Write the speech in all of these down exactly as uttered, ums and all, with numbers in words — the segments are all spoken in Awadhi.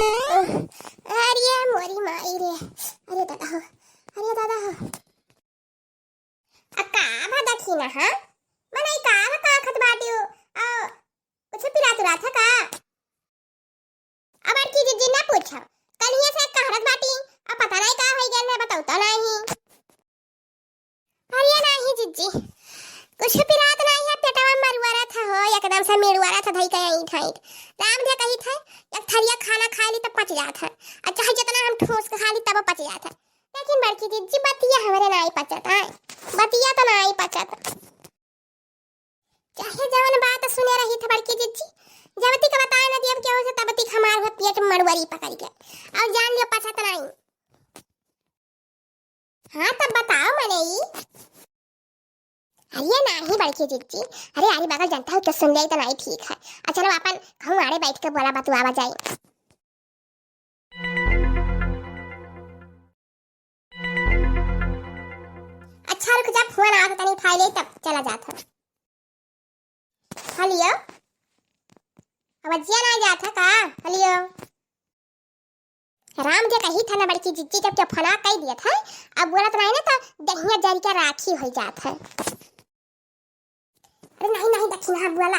अरे मोरी माई रे, अरे दादा हो, अरे दादा हो। आ का भा दखिना, हाँ? मनई का भा का खात बाटिउ? आ, कुछ पिरात उरात है का? अब बड़की जिज्जी ना पूछो, कलिया से कहरत बाटी, अब पता नहीं का होई गइल है, बतौता नहीं। अरे नाही जिज्जी, कुछ पिरात नाही है, पेटवा मरुआरत है हो, एकदम से मिड़ुआरत है, धई के ऐंठ ऐंठ। राम दे कही थे, एक थरिया खाना खाए ली तब पच जात है, और चाहे जितना हम ठूस के खा ली तब पच जात है। लेकिन बड़की जिज्जी, बतिया हमरे नाही पचत, आय, बतिया तो नाही पचत। चाहे जवन बात सुने रही थे बड़की जिज्जी, जब तक बताए न दियब केहू से, तब तक हमार हुआ पेट मड़ुअरी पकड़ के, और जान लियो पचत नाही। हाँ, तब बताओ मने ई। अरे नाही बड़की जिज्जी, अरे आरी बगल जनता हो, केहू सुन ले तो नाही ठीक है। अच्छा, चलो अपन कहूँ आड़े बैठ के बोला बतुआवा जाए। अच्छा, रुक जा, फोन आवत, तनी उठाई ले, तब चला जात है। हेलो, आवाजिया ना जात है का? हेलो, राम जे कही था ना बड़की जिज्जी, जब के फोना कई दिया था, अब बोलत नाही ना तो दहिया जरी के राखी हो जात है। अरे नाही नाही दखिना, बोला।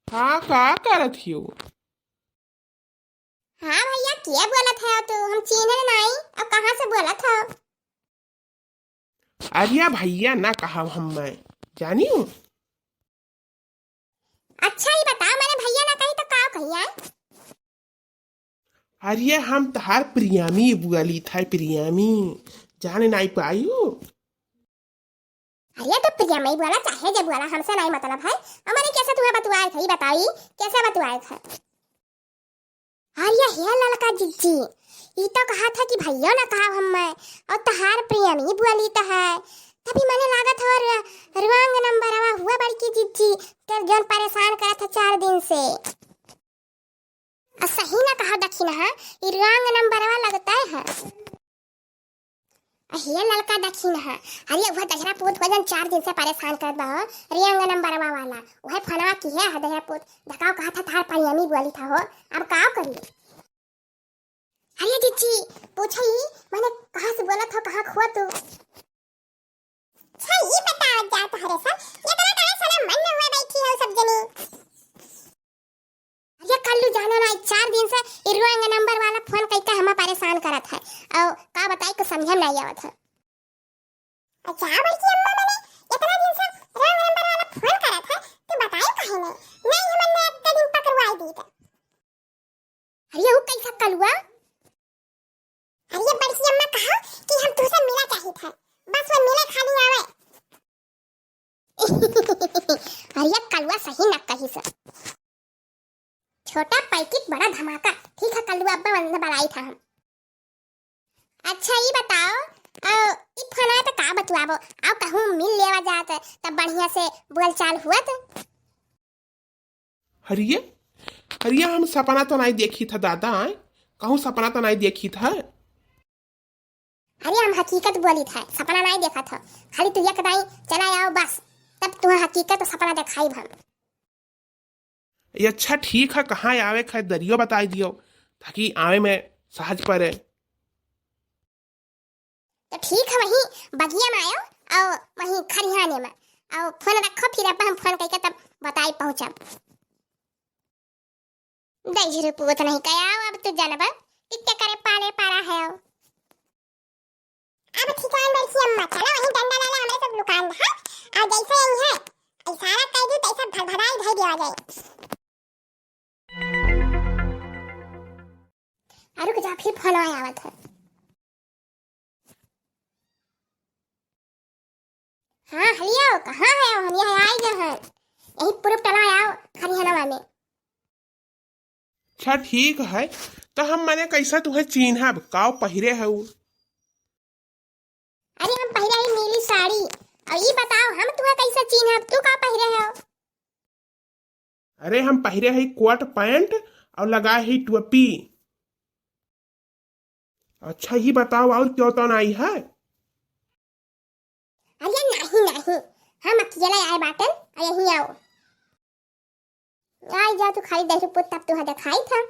हाँ, का करत हियो? हाँ भैया, के बोलत है तू? हम चीन्हे नाही, अब कहाँ से बोलत हो? अरिया भैया ना कहब हम, मैं जानी हूँ। अच्छा, ई बताओ, मने भैया ना कही तो का कही आय? अरिया हम तहार प्रियामी बोली था, प्रियामी, जाने नाही पायू। अरे तो प्रिया मई बोला, चाहे जे बोला, हमसे नाही मतलब है। हमरे कैसे तुम्हें बतुआए थे, ई बताई, कैसे बतुआए थे? अरे हे ललका जिज्जी, ई तो कहा था कि भैया ना कहा हम मैं, और तहार प्रिया मई बोली तो है। तभी मने लागत हो र-, wrong नंबरवा हुआ बड़की जिज्जी, के जौन परेशान करत है चार दिन से। आ सही ना कहा दखिनहा, ई wrong नंबरवा लगता है। आ हे ललका दखिनहा, अरे वह दहिरा पूत हो जौन चार दिन से परेशान करत बा हो, wrong नंबरवा वाला, वह फोनवा किहे है दहिरा पूत, धकाव कहा था तहार प्रियामी बोली था हो, अब का करी? अरे जिज्जी, पूछे ही, मने कहाँ से बोलत हो, कहाँ खो तू? अच्छा, ई बतावत जात हरे सब, इतना काहे सनम मन में हुए बैठी हो सब जनी? अरे कल्लू जाना ना, चार दिन से ई wrong नंबर वाला फोन कइके हमें परेशान करत है। और का बताई, कुछ समझे में नहीं आवत है। अच्छा, बड़की अम्मा, मने इतना दिन से wrong नंबर वाला फोन करत है, तो बताई काहे नहीं? नहीं, हमन ने एक दिन पकड़वाई दी तो। अरे, ऊ कैसा कलुआ? अरे, बड़की अम्मा कहा कि हम तुमसे मिला चाहित है, बस वो मिले खाली आवे। अरे, कलुआ सही न कही सर। छोटा पैकेट बड़ा धमाका। ठीक है कलुआ, अब्बा वंदे बलाई था हम। अच्छा, ई बताओ, अ, ई फोन आए तो का बतुआबो? आओ कहूँ मिल लेवा जात, तब बढ़िया से बोलचाल हुआ तो। हरिये, हरिये, हम सपना तो नाई देखी था दादा, आय? कहूँ सपना तो नाई देखी था। अरे, हम हकीकत बोली था, सपना नाई देखा था। खाली तू एक दाई चला आओ बस, तब तुम्हें हकीकत सपना दिखाई हम। ये अच्छा ठीक है, कहाँ आवे का है, दरियो बताई दियो, ताकि आवे में सहज पड़े। तो ठीक है, वहीं बगिया में आयो और वहीं खरिहाने में, और फोन रखो, फिर अब हम फोन करके तब बताई पहुँचब। दहिजरू पूत नहीं कया, अब तू जनबा कित्ते करे पाले पारा है। अब ठिकान बरसी अम्मा, चलो वहीं डंडा डाला हमरे सब लुकान रहा, और जैसे यही है, इशारा कर दू, तैसे भरभराई धई दिया जाए। आ रुक जा, फिर फोन आया आवत है। हाँ, हलियो, कहाँ है? हम यहाँ आई गए हैं। यही पूरब टला आओ, खरिहनवा में। अच्छा, ठीक है। तो हम मने कैसा तुहे चीन्हब? काव पहिरे है उ? अरे, हम पहिरे ही नीली साड़ी। और ई बताओ, हम तुहे कैसे चीन्हब? तू का पहिरे हो? अरे, हम पहिरे ही कोट पैंट और लगाए ही टोपी। अच्छा, ई बताओ, और क्यों तो नहीं है? अरे, नहीं, नहीं, हम अकेले आए बाटन, और यहीं आओ। आई जा तू खाली दहिर पूत, तब तुहा देखाई था।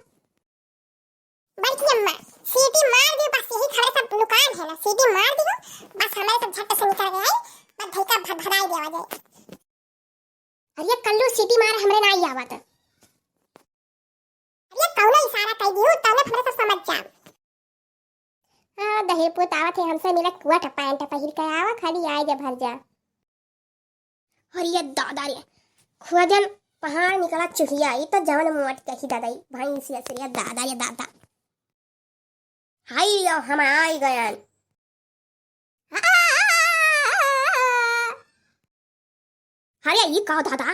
बड़की अम्मा, सीटी मार दियो, बस यही खड़े सब लुकान है ना, सीटी मार दियो, बस हमारे सब झट से निकल गए, बस धइका भद भदाई देवा जाए। अरे कल्लू सीटी मार, हमरे ना आई आवत। अरे कौनो इशारा कह दियो, तौने हमरे सब समझ जा। हाँ, दहिर पूत आवत है, हमसे मिले कोट पैंट पहिर के आवा, खाली आए जा भर जा। अरे दादा रे, खुदन पहाड़ निकला चुहिया, ई तो जवन मोट कही दादा, ई भैंसिया से रे दादा रे दादा। हाय यो, हम आई गयन। अरे ई का दादा?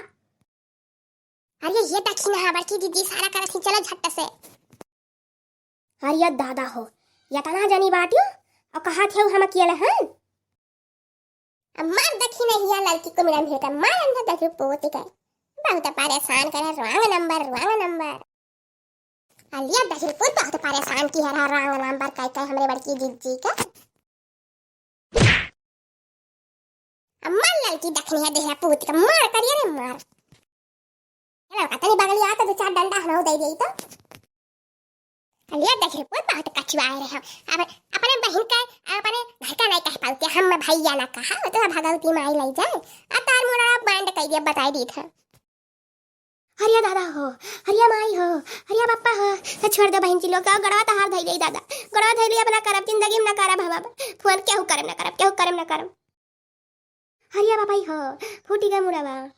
अरे ये देखी ना, बड़की दीदी इशारा करत ही, चलो झट से। अरे दादा हो, इतना जनी बाटियो और कहा थे हम अकेले हैं? अब मार देखी नहीं या लड़की को मेरा भेटा, मार अंधा देखी पोती के। बहुत परेशान करे, wrong number, wrong number। अलिया दहिल पूत बहुत परेशान की है रहा, wrong number कह कह हमरे बड़की दीदी का। अब मार लड़की दखनी है देह पूत का, मार करिए रे मार। चलो कतनी बगली आ तो दो चार डंडा हम दे दे तो। अलिया दहिल पूत बहुत कछुआए रहे हम। अब अपने बहन का, अपने घर का नहीं कह पाते, हम भैया ना कहा, वो तो भगवती माई ले जाए। आ तार मुड़ा बैंड कह दिया, बताई दी था। हरिया दादा हो, हरिया माई हो, हरिया पप्पा हो, तो छोड़ दे बहन जी लोग, गड़वा तहार धइले दादा, गड़वा धइले अब ना करब, जिंदगी में ना करब हम अब। फोन केहू करब ना करब, केहू करब ना करब। हरिया बाबाई हो, फूटी गए मुड़वा।